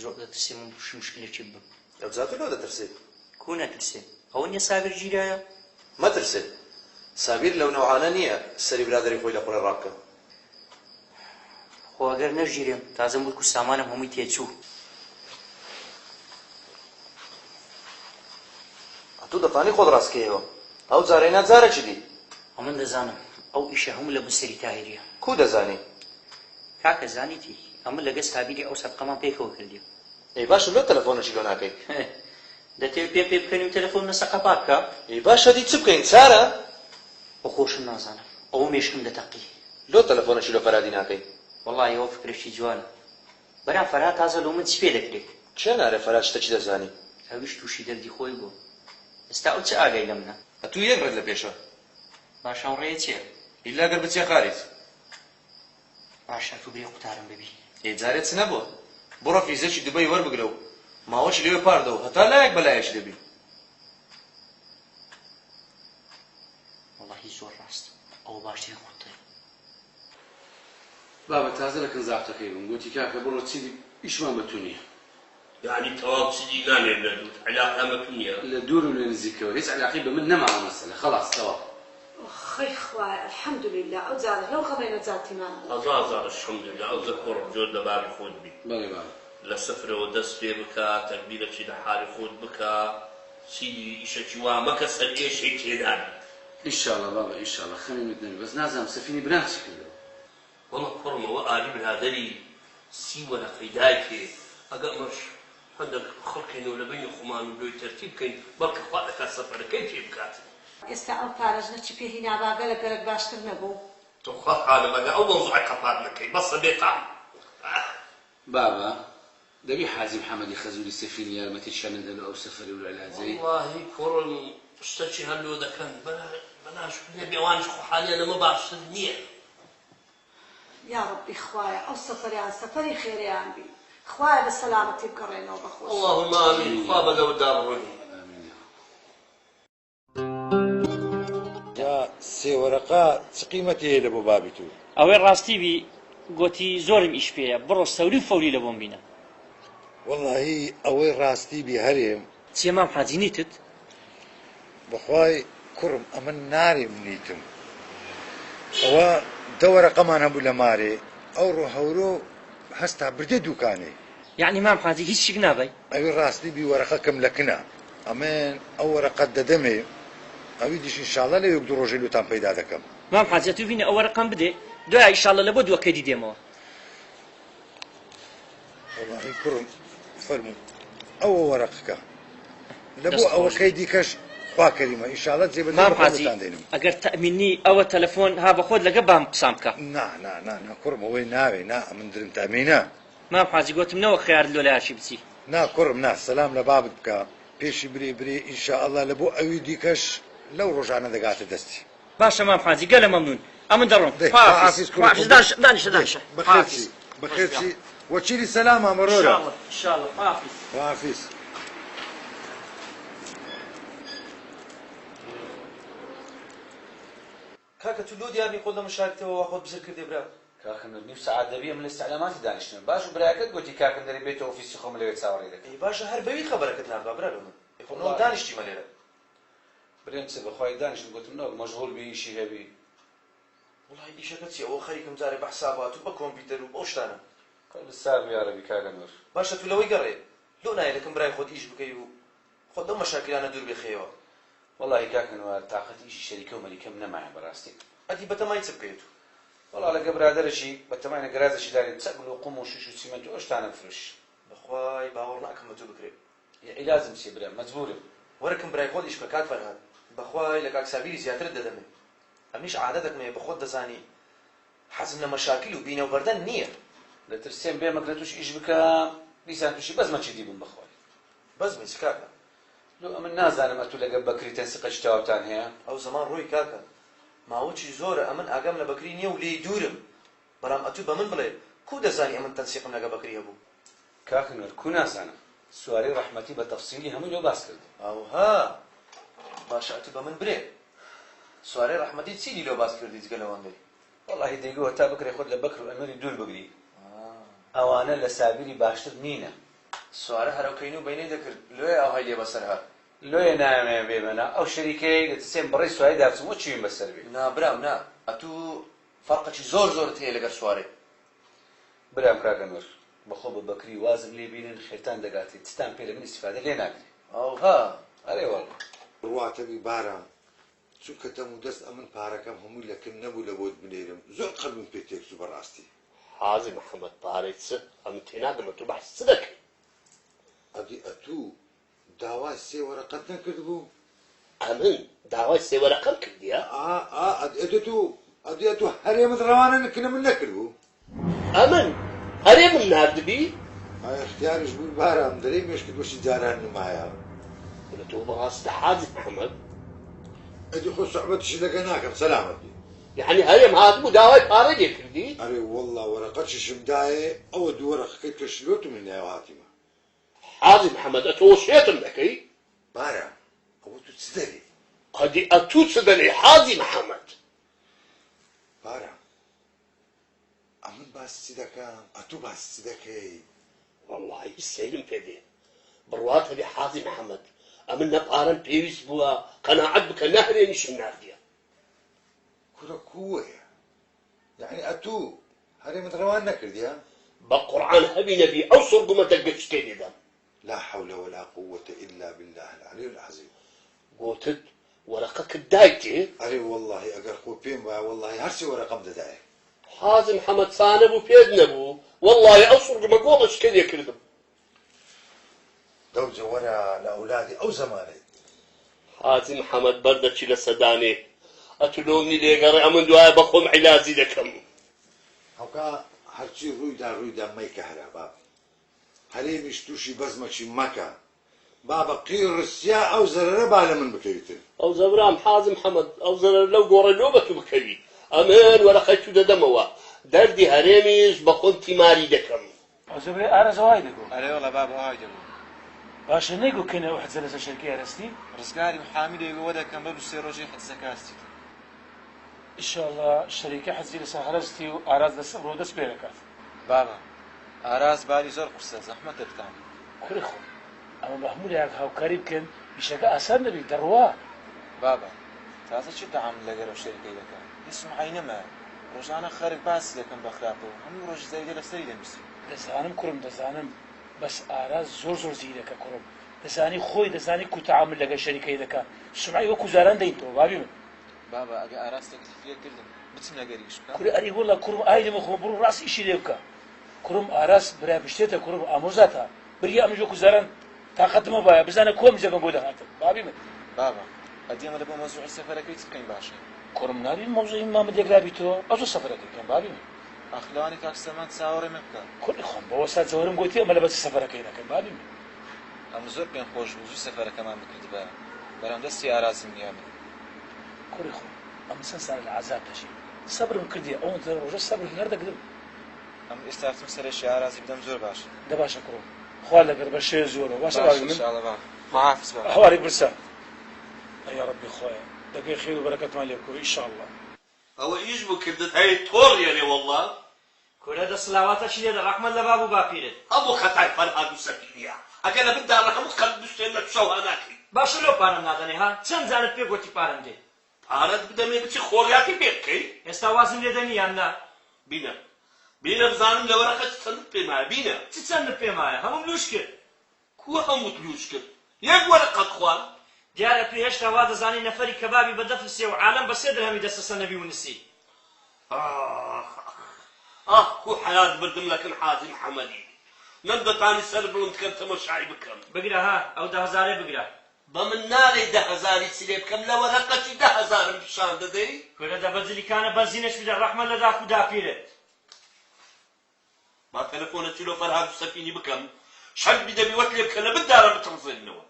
زۆر دەترسێم من تووشی مشکلێکی ببم. ئەوجا تۆ لۆ دەترسێی؟ کو نەترسێم؟ ئەوە نیە سابیر گیرایە؟ مەترسێ سابیر لەو نەوعانە نیە سەری برادەری خۆی لە قوڕێ ڕابکا. خۆ ئەگەر نەشگیرێم تازە مولک و سامانم هەمووی تێچوو. ئەتوو دەتانی خۆت ڕاست کەیەوە ئەو جارەی نا جارەکی دی. ئەمن دەزانم ئەو ئیشە هەموو لە بن سەری تاهیریە. کوو دەزانی؟ کاکە زانیتی ئەمن لەگە سابیری ئەو سەفقەمان پێکەوە کردیە. ئەی باشە لۆ تەلەفۆنەکی لۆ ناکەی؟ دەتەوێ پێم پێ بکەنی و تەلەفۆن لەسەر قەپا بکە؟ ئەی باشە دی چ بکەین چارە؟ بە خۆشم نازانم ئەوە مێشکم دەتەقی. لۆ تەلەفۆنەکی لۆ فەرهادی ناکەی؟ وەڵاهی ئەوە فکرەکی جوانە. برام فەرهاد تازە لۆ من چ پێ دەکرێ؟ کێ نارێ فەرهاد شتەکی دەزانی؟ ئەویش تووشی دەردی خۆی بووە ئێستا ئەو چ ئاگای لە منە؟ ئەتوو یەک ڕێت لە پێشە. باشە ئەو ڕێیە چیە؟ ئیلا گەر بچیە خاریج. باشە ئەتوو برێ قوتارم ببی. ئێ جارێ چ نەبووە؟ بڕۆ فیزەکی دوبەی وەربگرە و ماوەکی لەوێ پاردە و هەتا لایەک بە لایەکی دەبی. وەڵاهی زۆر ڕاستە ئەوە باشترین خوتەیە. بابە تازە لە کن زابتەکەی بووم گۆتی کاکە بڕۆ چیدی ئیشمان بە تو نیە. یەعنی تەواو چیدی نانێرنە دوور عیلاقەیان بە تو نیە؟ لە دوور و لە نزیکەوە هیچ عیلاقەی بە من نەماوە مەسەلە خەڵاس تەواو. ئۆخەی خوایە الحمدللە ئەو جارە لەو غەمەی نەجاتیمان بوو. هەزار جار الحمدللە ئەوجە کوڕم جۆر لە بابی خۆت بی. بەڵێ بابە. لە سفرەوە دەست پێ بکە تەگبیرەکی لە حالی خۆت بکە چیدی ئیشەکی وا مەکە سەرئێشەی تێدا بی. ئیشاڵا بابە ئیشاڵا خەمی مت نەبی بەس نازانم سەفینی برام چی کردەوە. وەڵا کوڕم ئەوە ئاری برادەری سی وەرەقەی دایتێ ئەگە ئەمەش هەندەک بخڵقێنەوە لە بەینی خۆمان و لۆی تەرتیب کەین بەڵکە خوا دەکات سەفەرەکەی پێ بکات. ئێستا ئەو پارەش نەچی پێ هینابا گەلەک گەلەک باشتر نەبوو. توخوا خانم ئەگە ئەو مەوزوعە قەپات نەکەی بەسە بێتام ئاه. بابە دەبی حاجی محەمەدی خەزوری سەفینی یارمەتیشیان نەدەن لۆ ئەو سەفەری و عیلاجەی. وەڵاهی کوڕم شتەکی هەر لۆ دەکەن بەلاش نەبی ئەوانیش خۆ حالیان لەمە باشتر نیە. یاڕەبی خوایە ئەو سەفەرەیان سەفەری خێرەیان بی خوایە بە سەلامەتی بگەڕێنەوە بە خۆشی. اللهم آمین خوا بەگەوردا بڕۆنی. جا سێ وەرەقە چ قیمەتی هەیە لە بۆ بابی تو؟ ئەوەی ڕاستی بی گۆتی زۆرم ئیش پێیە بڕۆ سەوری و فەوری لە بۆم بینە. وەڵاهی ئەوەی ڕاستی بی هەرێم. چیە مام حاجی نیتت؟ بەخوای کوڕم ئەمن نارێم نیتم ئەوە دە وەرەقەمان هەبوو لە مارێ ئەوڕۆ هەورۆ هەستا بردێ دوکانێ. یەعنی مام حاجی هیچ شک نابای؟ ئەوی ڕاستی بی وەرەقەکەم لە کنە ئەمن ئەو وەرەقەت دەدەمێ. ئەوی دیش ئینشاڵڵا لە یەک دوو ڕۆژێ لۆتان پەیدا دەکەم. مام حاجی ئەتوو بینە ئەو وەرەقەم بدێ دوایە ئیشاڵڵا لە بۆ دووەکەی دی دێمەوە. وەڵاهی کوڕم فەرموو ئەوە وەرەقەکە لە بۆ ئەوەکەی دیکەش خوا کەریمە ئینشاڵڵا جێبەجێ مام بە حاجی خۆتان دێنم. ئەگەر تەئمینی ئەوە تەلەفۆن ها بە خۆت لەگە بام قسان بکە. نا نا نا نا کوڕم ئەوەی ناوێ نا ئەمن درم تەئمینە. مام حاجی گۆتم نەوەک خەیارت لۆ لایەکی بچی. نا کوڕم نا سەلام لە بابت بکە پێشی برێ برێ ان شاء اللە لە بۆ ئەوی دیکەش لەو ڕۆژانە دەگاتە دەستی. باشە مام حاجی گەلە مەمنون ئەمن دەڕۆم دەی خواحافیز خواحافیز کوڕی خواحافیز خۆم دانیشە دانیشە دەی دانیشە بەخێر خواحافیز چی بەخێر چی وەکیلی سەلامە مەڕۆرە. ان شاء اللە ان شاء اللە خواحافیز. خواحافیز. کاکە تو لۆ دیار نی خۆت لە من شاردیتەوە وا خۆت بزر کردێ برا. کاکە نور نیو سەعات دەبی ئەمن لە ئیستعلاماتی دانیشتمە باش بوو برایەکەت گۆتی کاکم دەرێ بێتە ئۆفیسی خۆم لەوێ چاوەڕێی دەکەم. ئەی باشە هەر بەوی خەبەرەکەت ناردبا برا لۆ من ئەی خۆ نەوەک دانیشتیمە لێرە. برێم چ بەخوای دانیشتم گۆتم نەوەک مەشغوڵ بی ئیشی هەبی. وەڵاهی ئیشەکە چیە ئەوە خەریکم جارێ بە حسابات و بە کۆمپیوتەر و بەو شتانە. قەلبت ساغ بی یارەبی کاکە نور. باشە تو لەوەی گەڕێ لۆ نایە لەکن برای خۆت ئیش بکەی و خۆت لەو مەشاکیلانە دوور بخەیەوە. وەڵاهی کاک ئەنوار تاقەتی ئیشی شەریکە و مەریکەم نەمایە بەڕاستی. ئەدی بەتەمای چ بکەی تو. وەڵا لەگە برادەرەکی بەتەماینە گەراجەکی دانێین چەک و قوم و شوش و چیمەنت و ئەو شتانە بفرۆشین. بەخوای باوەڕ ناکەم بە تو بکرێ. ئێ عیلاجم چیە برا مەجبورم. وەرە کن برای خۆت ئیش بکە کاک فەرهاد بەخوای لە کاک سابیری زیاترت دەدەمێ ئەمنیش عادەتەکم هەیە بەخۆت دەزانی حەزم لە مەشاکیل و بینەو بەردەن نیە. دەترسێم بێمە کنە توش ئیش بکەم دیسان توشی بەزمەکی دی بم بەخوای. بەزمی چ کاکە؟ لۆ ئەمن نازانم ئەتوو لەگەل بەکری تەنسیقەکی تەواوتان هەیە؟ ئەو زەمان ڕۆی کاکە. ماوەکی زۆرە ئەمن ئاگام لە بەکری نیە و لێی دوورم. بەڵام ئەتوو بە من بڵێ کوو دەزانی ئەمن تەنسیقم لەگە بەکری هەبوو؟ کاک نور کوو نازانم. سوارەی ڕەحمەتی بە تەفسیلی هەمووی لۆ باس کردم. ئەوها! باشە ئەتوو بە من برێ سوارەی ڕەحمەتی چیدی لۆ باس کردی جگە لەوەندەی؟ وەڵاهی دەیگۆ هەتا بکرێ خۆت لە بەکر و ئەنوەری دوور بگری. ئەوانە لە سابیری باشتر نینە. سوارە هەر ئەو کەین و بەینەی دەکرد لۆیە ئەوهای لێ بەسەر هات. لۆیە نایەمەوێ بێمە ناو ئەو شەریکەی دەترسێم بەڕێی سوارەی دا بچم وەچویم بەسەر بێ. نا برام نا ئەتوو فەرقەکی زۆر زۆرت هەیە لەگەر سوارەی. برام کاکە نور بەخۆ بە بەکری وازم لێ بینن خێرتان دەگاتێ چتان پێ لە من ئیستیفادە لێ ناکرێ. ئەوها. ئەرێ وەڵا. بڕواتەبی بارام چونکە دەم و دەست ئەمن پارەکەم هەمووی لە کن نەبوو لە بۆت بنێرم زۆر قەلبم پێ تێکچوو بەڕاستی. حاجی محەمەد پارەی چ؟ ئەمن تێناگەم ئەتوو بەحس چ دەکەی؟ ئەدی ئەتوو داوای سێ وەرەقەت نەکردبوو؟ ئەمن داوای سێ وەرەقەم کردیە؟ ئا ئا ئەدی ئەتوو ئەدی ئەتوو هەرێمت ڕەوانە نکنە من نەکردبوو؟ ئەمن هەرێمم ناردبی؟ ئای ئەختیاریش بووی بارام دەرێی مێشکت وەشی جاران نمایە. کورە تۆ بەڕاستە حاجی محەمەد؟ ئەدی خۆ سوعبەتیشت لەگە ناکەم سەلامەت بی. یەعنی هەرێم هاتبوو داوای پارەی لێ کردی؟ ئەرێ وەڵڵا وەرەقەکیشم دایێ ئەوە دوو وەرەقەکەی کە شلۆتم هێنایەوە هاتیمە. حاجی محەمەد ئەتۆ شێتم دەکەی؟ بارام ئەوە تو چ دەرێی؟ ئەدی ئەتوو چ دەرێی حاجی محەمەد؟ بارام ئەمن باسی چ دەکەم ئەتوو باسی چ دەکەی؟ وەڵڵاهی سەیرم پێ دێ بڕوات هەبێ حاجی محەمەد ئەمن نە پارەم پێویست بووە قەناعەت بکە نە هەرێمیشم ناردیە. کورە کووەیە یەعنی ئەتوو هەرێمت ڕەوان نەکردیە؟ بە قوڕعان هەبی نەبی ئەو سوڕگومە دەنگە چکەی لێدام. لا حول ولا قوة الا باللە العلی العظیم. گۆتت وەرەقەکت دایتێ؟ ئەرێ وەڵڵاهی ئەگەر خۆ پێم بایە وەڵڵاهی هەر سێ وەرەقەم دەدایێ. حاجی محەمەد چانە بوو پێت نەبوو وەڵڵاهی ئەو سوڕگمە گۆڵە چکەی لێ کردم. دەوجە وەرە لە ئەولادی ئەو زەمانەی. حاجی محەمەد بەردەکی لە سەدانێ ئەتو لۆمنی لێگەڕێ ئەمن دوایە بە خۆم عیلاجی دەکەم. هەوکا هەرچی ڕوویدا ڕوویدا مەیکە هەرا باب هەرێمیش تووشی بەزمەکی مەکە بابە قیڕ سیا ئەو زەرەرە با لە من بکەویتن. ئەو زەبرام حاجی محەمەد ئەو زەرەر لەو گۆڕەی لۆ بە تو بکەوی ئەمن وەرەقەی تو دەدەمەوە دەردی هەرێمیش بە خۆم تیماری دەکەم. ئەو زەبرەی ئارەز ئەوهای دەگۆ. ئەرێ وەڵا بابە ئەوهای دەگۆ. باشە نەیگۆ کەنێ ئەو حجزە لەسەر شەرکەی ئەرەستی؟ ڕزگاری محامی دەیگۆ وەدەکەم بە دوو سێ ڕۆژێ حجزەکە ئەستیتن. ئیشەڵا شەریکە حجزی لەسەر هەرەستی و ئاراز لەسەر ڕۆ دەست پێ دەکات. بابە ئاراز باری زۆر قورسە زەحمەتە بتانی. کوڕی خۆم ئەمە بە هەموو لایەک هاوکاری بکەن ئیشەکە ئاسان دەبی دەڕوا. بابە تازە چی تەعامول لەگەر ئەو شەریکەی دەکا هیچ سومعەی نەمایە ڕۆژانە خەرک باسی دەکەن بە خراپە و هەموو ڕۆژ جەریدە لەسەری دەنووسرێ. دەزانم کوڕم دەزانم بەس ئاراس زۆر زۆر زیرەکە کوڕم. دەزانی خۆی دەزانی کو تەعامول لەگەل شەریکەی دەکا سومعەی وەکو جاران دەینتەوە بابی من. بابە ئەگە ئاراس تەکلیفی لێ کردم بچم لەگەری ئیش بکەم؟ کورە ئەری وەڵا کوڕم ئای لەمە خۆ بڕۆ ڕاست ئیشی لێ بکە کوڕم ئاراس برای بشتێتە کوڕم ئامۆزاتە بریا ئەمنیش وەکو جاران تاقەتم هەبایە بزانە کۆم جەگەم بۆ دەهاتم بابی من. بابە ئەدی ئەمە لە بۆ مەوزوعی سەفەرەکەی چ بکەین باشە؟ کوڕم نابی مەوزوعی مامد یەکلا بیتەوە ئەزۆ سەفەرەکەی بکەین بابی من. ئاخ لەوانەیە کاک سەلمان چاوەڕێ من بکا. کوڕی خۆم بەوەسا جەوەرم گۆتی ئەمە لەبەر چ سەفەرەکەی نەکەین بابی من. ئەم زۆر پێم خۆش بوو زوو سەفەرەکەمان بکردبایە بەلام دەستی ئارازم نیە من. کوڕی خۆم ئەمن چەند سالە لە عەزاب دەژیم سەبرم کردیە ئەوەندە ڕۆژە سەبر نەردەگرم. ئەمن ئێستا ئەچم سەرێکی ئارازی بدەم زۆر باشە. دە باشە کوڕم خوا لەگەر بە شێ زۆرەوە باشە باشە بابی من. ان شاء اللە بابە خواحافز بابە. هەواری برسە یاڕەبی خوایە دەگەی خێر و بەرەکەتمان لێ بکەوە ئیشاڵڵا. ئەوە ئیش بوو کردت هەی تۆڕ یەرێ وەڵا. کورە دە سلاواتەکی لێدە ڕەحمەت لە باب و باپیرت. هەموو خەتای فەرهاد و سەفینیە ئەگەر لە بن دارە هەموو خەلک بشکێنمە شەوها ناکەی. باشە لۆ پارەم نادەنێ ها چەند جارت پێ گۆتی پارەم دێ. پارەت بدەمێ بچی خۆڕیاتی پێ بکەی. ئێستا وازم لێ دەنی یان نا؟ بینە بینە بزانم لە وەرەقە چ چەندت پێ مایە بینە. چ چەندم پێ مایە هەمووم لوش کرد. کوە هەمووت لوش کرد یەک وەرەقەت خوارد. دیارە پێ هێشتا وا دەزانی نەفەری کەبابی بە دە فلسێ و عالەم بە سێ درهەمی دەستەسە نەبی ونسی. ئاخ ئاخ ئاخ کو حەیات بردم لەکن حاجی محەمەدی نەم دەتانی سەر بڵند کەم تەمەشای بکەم. بگرە ها ئەو دە هەزارەی بگرە. بە من نالێی دە هەزاری چ لێ بکەم لە وەرەقەکی دە هەزارم پیشان دەدەی؟ کورە دە بە جلیکانە بەنزینەش بدە ڕەحمەت لە داک و داپیرت. با تەلەفۆنەکی لۆ فەرهاد و سەفینی بکەم شەک بیدەمی وەت لێ بکە لە بن دارە بتڕزێننەوە.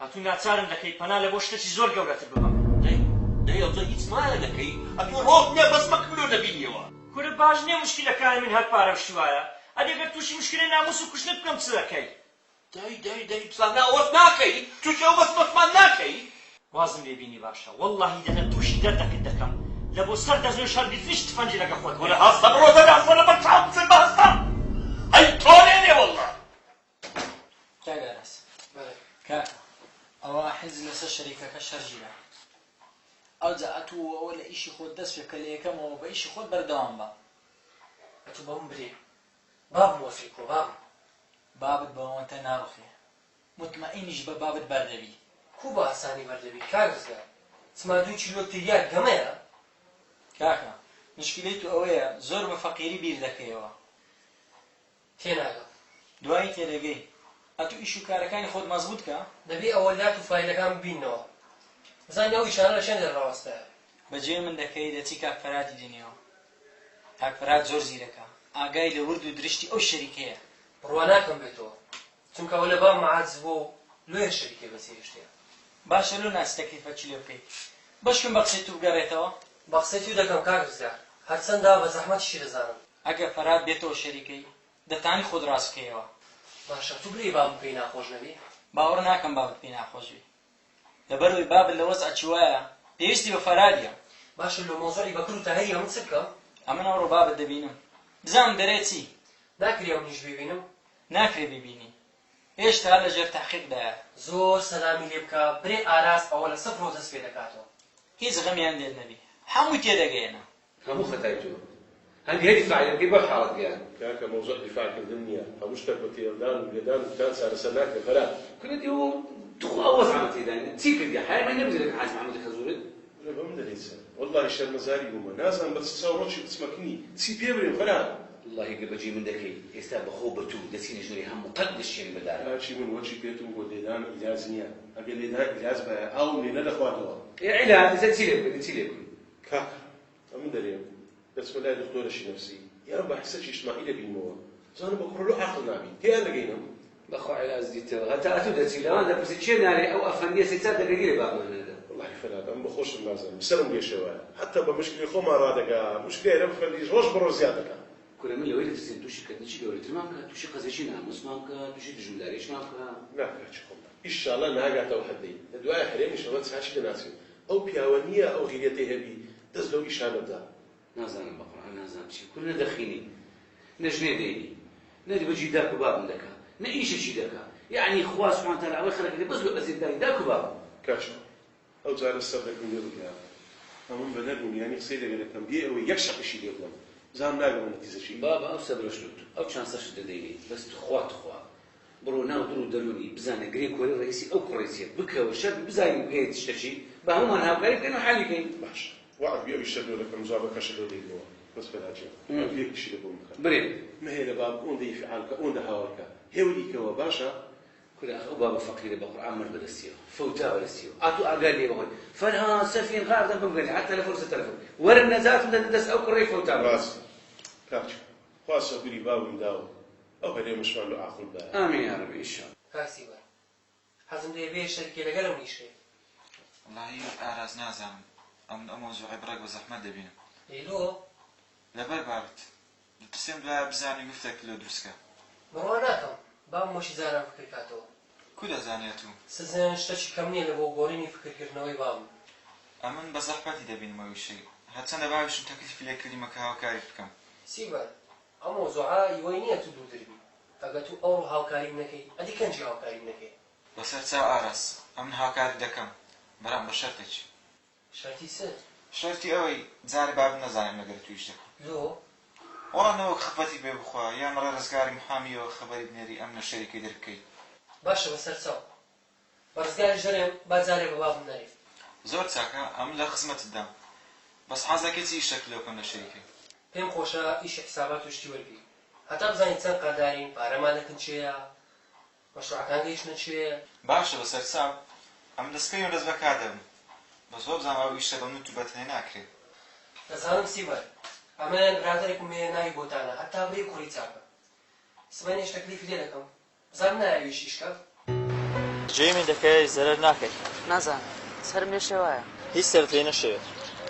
ئەتوو ناچارم دەکەی پەنا لە بۆ شتەکی زۆر گەورەتر ببەم. دەی دەی ئەوجا هیچ مایە نەکەی ئەتوو ڕۆژ نیە بەس مەکم لۆ نەبینیەوە. کورە باش نیە موشکیلەکانی من هەر پارە و شتی وایە ئەدی گەر توشی موشکیلەی ناموس و کوشتنت بکەم چ دەکەی؟ دەی دەی دەی بزانە ئەوەش ناکەی توشی ئەو بەسمەشمان ناکەی. وازم لێ بینی باشە وەڵاهی دەنە توشی دەردەکت دەکەم لە بۆ سەر دەستنوێژ هەڵگرتنیش تفەنگی لەگە خۆت کورە هەستە بڕۆ دەرێ هەستە لەبەر چاوم بچن بە هەستە ئەی تۆ لێرێ وەڵا. کاک ئاراس کاکە ئەوە حیز لەسەر شەریکەکە شەرجیرە ئەوجا ئەتوو ئەوە لە ئیشی خۆت دەست پێ بکە لە یەکەمەوە بە ئیشی خۆت بەردەوام بە. ئەتوو بەم برێ بابم وەفی کۆ بابم. بابت بەوەنتە ناڕوخێ موتمەئینیش بە بابت بەردەبی. کو بە ئاسانی بەردەبی کاک ڕزگار چما دوو کیلۆ تریاک گەمەیە؟ کاکە مشکیلەی تو ئەوەیە زۆر بە فەقیری بیر دەکەیەوە. تێناگەم. دوایی تێدەگەی. ئەتوو ئیش و کارەکانی خۆت مەزبوت کە. دەبێ ئەوەلات و فایلەکان ببیننەوە بزانین ئەو ئیشانە لە چێن دەر ڕاوەستایە. بەجێ من دەکەی دەچی کاک فەرهادی دێنیەوە. کاک فەرهاد زۆر زیرەکە ئاگای لە ورد و درشتی ئەو شەریکەیە. بڕوا ناکەم بێتەوە چونکە ئەوە لە بابم عاجز بووە و لۆیە شەریکەی بەجێ هێشتیە. باشە لۆ ناچی تەکلیفەکی لێ بکەی بەشکم بە قسەی تو بگەڕێتەوە؟ بە قسەی تو دەکەم کاک ڕزگار هەرچەندە بە زەحمەتیشی دەزانم. ئەگەر فەرهاد بێتەوە شەریکەی دەتانی خۆت ڕاست بکەیەوە. باشە تو برێی بابم پێی ناخۆش نەبی؟ باوەڕ ناکەم بابت پێی ناخۆش بی لەبەرئەوەی بابت لە وەزعەکی وایە پێویستی بە فەرهادیە. باشە لۆ مەوزوعی بەکر و تاهیری ئەمن چ بکەم؟ ئەمن ئەوڕۆ بابت دەبینم بزانم دەرێ چی؟ ناکرێ ئەمنیش بیبینم؟ ناکرێ بیبینی هێشتا لە ژێر تەحقیقدایە. زۆر سەلامی لێ بکە برێ ئاراس ئەوە لە سفرەوە دەست پێ دەکاتەوە. هیچ غەمیان لێت نەبی هەمووی تێدەگەیەنە. هەموو خەتای تۆ هەندی هەر دیفاعی لێ بکەی بەو حاڵەت گەیاند. کاکە مەوزوع دیفاع کردن نیە هەموو شتەک بە تێلدان و لێدان و کوتان چارەسەر ناکرێ فەرهاد. کورە دی ئەوە توخوا ئەو وەزعەمە تێدا نیە چی کردی حەیای مای نەبزی لەگەڵ حاجی محمودی خەزورت. کورە بەمن دەرێی چ وەڵاهی شەرمەزاری بوومە نازانم بە چ چاوڕۆکی بچمە کنی چی پێ برێم فەرهاد. وەڵاهی گەر بەجێی من دەکەی ئێستا بەخۆو بەتوو دەچینە ژوورێ هەموو قەد دەشکێنین بە دارا. کاکی من وەکی پێتم گۆت لێدان عیلاج نیە ئەگەر لێدان عیلاج بایە ئاوم لێ نەدەخواردەوە. ئێ عیلاج ئێستا چی لێ بکەین چی لێ بکەین. کاکە ئەمن دەرێم دەچمە لای دختۆرەکی نەفسی یان باحسەکی ئیجتماعی دەبینمەوە بزانم بە کوڕە لۆ عاقڵ نابی تێیان دەگەینم. بەخوا عیلاج دیتەوە هەتا ئەتوو دەچی لەوان دەپرسی کێ نارێ ئەو ئەفەندیە سێ چار دەگەگی لە بابمان نادا. وەڵاهی فەرهاد ئەمن بەخۆشم نازانم سەرم لێشێوایە هەتا بە مشکلەی خۆمان ڕادەگا مشکلەی ئەرەب فەندیش ڕۆژ بە ڕۆژ زیاد دەکا. کورە من لەوەی دەترسێم توشی کەتنێکی گەورەترمان بکا توشی قەزێکی ناموسمان بکا توشی دوژمنداریەکمان بکا. نا کاکی خۆم نا ئیشاڵا ناگاتە ئەو حەدەی لە دوای هەرێمیش ئەمە چاکی دەناسین ئەو پیاوە نیە ئەو غیرەتەی هەبی دەست لەو ئیشانە بدا. نازانم بەقورعان نازانم چی کورە نە دەخینی نە ژنێ دەینی نە بەجی داک و بابم دەکا نە ئیشەکی دەکا یەعنی خوا سبحانە وتعالی ئەوەی خەلقی بەس لۆ ئەزیەتدانی داک و بابم. کاکە ئەو جارە سەر دەکەم لێ بگرە ئەمن بە نەرم و نیانی قسەی لەگەل دەکەم بێ ئەوەی یەک شەقیشی لێ بدەم بزانم ناگەمە نەتیزەکی. بابە ئەو سەبرەش لۆ تو ئەو چانسەشت دەدەینێ بەس تخوا تخوا. بڕۆ ناو دڵ و دەروونی بزانە گرێ کۆرەی ڕەئیسی ئەو کوڕەی چیە بکەوە شەرت بزانین بگەیە شتەکی با هەموومان هاوکاری بکەین و حەلی کەین. باشە وەعد بی ئەو ئیشە لۆ دەکەم جوابەکەشت لۆ دەیمەوە بەس فەرهاد جان ئەتوو یەک ئیشی لە بۆم بکە برێ. مەهێلە بابم ئۆندە ئینفعال بکا ئۆندە هاوار کا هێوری کەوە باشە. کورە ئاخ ئەو بابە فەقیرە بە قورعان مرد بەدەستیەوە فەوتا بەدەستیەوە ئاتوو ئاگات لێ بەخۆی فەرهاد سەفین غاردەم بمگەنێ هەر تەلەفۆن لەسەر تەلەفۆن وەرن نەجاتم دەن دەست ئەو کوڕەی فەوتا بەدەست. ڕاستە کاک جان خوا سەبری بابم داوە ئەو هەرێمەشمان لۆ عاقڵ بایە. آمین یا ربی ان شاء اللە. کاک سیوەر حەزم لێیە بێیە شەریکێ لەگەلم ئیش کەی. وەڵاهی ئاراس نازانم ئەمن ئەو مەوزوعەی بڕێک بە زەحمەت دەبینم. ئەی لۆ؟ لەبەر بابت. دەترسێم دوایە بزانی گرفتێکت لۆ دروست کا. بڕوا ناکەم بابم وەکی جاران فکر کاتەوە. کو دەزانی ئەتوو؟ سزن شتەکی کەم نیە لە بۆ گۆڕینی فکر کردنەوەی بابم. ئەمن بە زەحمەتی دەبینم ئەو ئیشەی. هەرچەندە بابیشم تەکلیفی لێ کردیمە کە هاوکاریت بکەم. سیبەر، ئەو مەوزوعە ئیوەی نیە تو دوودر بی. ئەگە تو ئەوڕۆ هاوکاریم نەکەی ئەدی کەنجی هاوکاریم نەکەی؟ بەسەر چاو ئاراس، ئەمن هاوکاریت دەکەم، بەرام بە شەرتێکی. شەرتی چ؟ شەرتی ئەوەی جارێ بابم نەزانێ من لەگەر تو ئیش دەکەم. لۆ؟ وەڵا نەوەک خفەتی پێ بخوا یان لەڕێ ڕزگاری محامیەوە خەبەری بنێری ئەمن لە شەریکەی دەربکەی. باشە بەسەر چاو. بە ڕزگاریش دەرێم با جارێ بە بابم نەرێ. زۆر چاکە ئەمن لە خزمەتت دام. بەس حەزەکەی چ ئیشەکت لۆ بکەم لە شەریکەی؟ پێم خۆشە ئیشی حیسابات و شتی وەرگری. هەتا بزانین چەند قەردارین، پارەمان لە کن کێیە، مەشروعەکان گەیشتنە کوێ. باشە بەسەر چاو. ئەمن لە سبەینەوە دەست بە کار دەبم. بەس وابزانم ئەو ئیشە بە من و تو بە تەنێ ناکرێ. دەزانم سیبەر. ئەمن برادەرێکم هەیە ناوی بۆتانە هەتا برێی کوڕی چاکە. سبەینێش تەکلیفی لێ دەکەم. بزانم نایە ئەویش ئیش کات. جێی من دەکەی زەرەر ناکەی. نازانم سەرم لێ شێوایە. هیچ سەرت لێ نەشێوێت.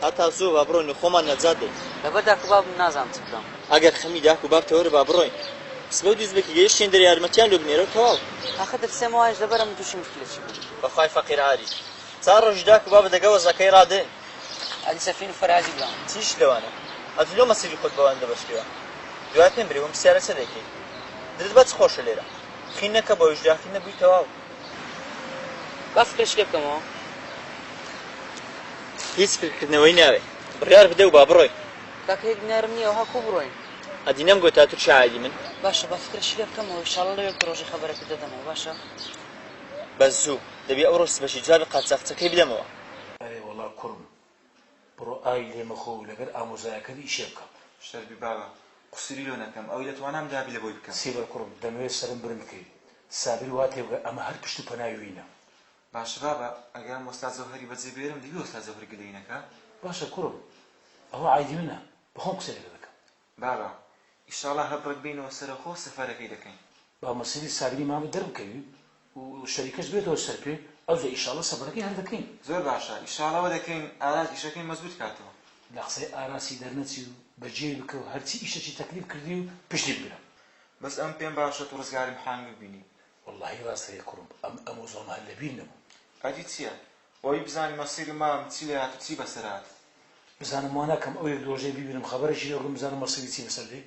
هەتا زووە با بڕۆین و خۆمان نەجات دەین. لەبەر داک و بابم نازانم چ بکەم. ئەگەر خەمی داک و بابتە وەرە با بڕۆین. سبە و دووسبەکی گەیشتین دەرێ یارمەتیان لۆ بنێرە و تەواو. ئاخر دەترسێم ئەوانیش لەبەر ئەمن تووشی موشکیلە چی بن. بەخوای فەقیر عاری. چا ڕۆژی داک و بابت دەگە وەزعەکەی ڕادێن. ئەدی سەفین و فەرهادی برام. چیش لەوانە؟ ئەتوو لۆ مەسیری خۆت بەوان دەبەستیوە؟ دوای پێم برێ وەم پرسیارە چە دەیکەی؟ دلت بە چ خۆشە لێرە؟ خین نەکە بەویش داخیل نەبووی تەواو. با فکرێکی لێ بکەمەوە. هیچ فکرکردنەوەی ناوێ. بڕیار بدە و با بڕۆین. کاکە یەک دینارم نییە وەها کوو بڕۆین؟ ئەدی نەمگۆتا تورکی عایدی من؟ باشە با فکرێکی لێ بکەمەوە ئیشاڵڵا لەوێ ڕۆژێ خەبەرەکەت دەدەمەوە باشە؟ بەس زوو، دەبی ئەوڕۆ سبەکی جوابی قاچاخچەکەی بدەمەوە. ئەرێ وەڵا کوڕم بڕۆ ئای لێ مەخۆ و لەگەر ئامۆزایەکەت ئیشێ بکە. شەربی بابە قوسوری لۆ نەکەم ئەوەی لە توانام دابی لە بۆی بکەم. سیبەر کوڕم دەمەوێ سەرم برن بکەی سابیر وا تێبگە ئەمە هەر پشت و پەنای وینە. باشە بابە ئەگەر ئەم وەستا جەوهەری بەجێ بێرم دەبی وەستا جەوهەر گلەیی نەکا؟ باشە کوڕم ئەوە عەیدی منە بەخۆم قسەی لەگەڵ دەکەم. بابە ئیشاڵا هەر بڕێک بێینەوە سەرەخۆ سەفەرەکەی دەکەین. با مەسیری سابیری مامت دەربکەوی و شەریکەش بێتەوە سەر پێ ئەوجا ئیشاڵا سەفەرەکەی هەر دەکەین. زۆر باشە ئیشاڵا وە دەکەین ئاراس ئیشەکەی مەزبوت کاتەوە. لە قسەی ئاراسی دەرنەچی و بەجێی بکە و هەرچی ئیشەکی تەکلیف کردی و پشتی بگرە. بەس ئەمن پێم باشە تو ڕزگاری محامی ببینی. وەڵاهی ڕاست دەکەی کوڕم ئەم ئەموزۆمە هەر لەبیر نەبوو. ئەدی چیە وەوی بزانی مەسیری مام چی لێهات و چی بەسەر هات. بزانم وا ناکەم ئەو یەک دوو ڕۆژەی بیبینم خەبەرێکی لێ بگرم بزانم مەسیری چی بەسەر دێ.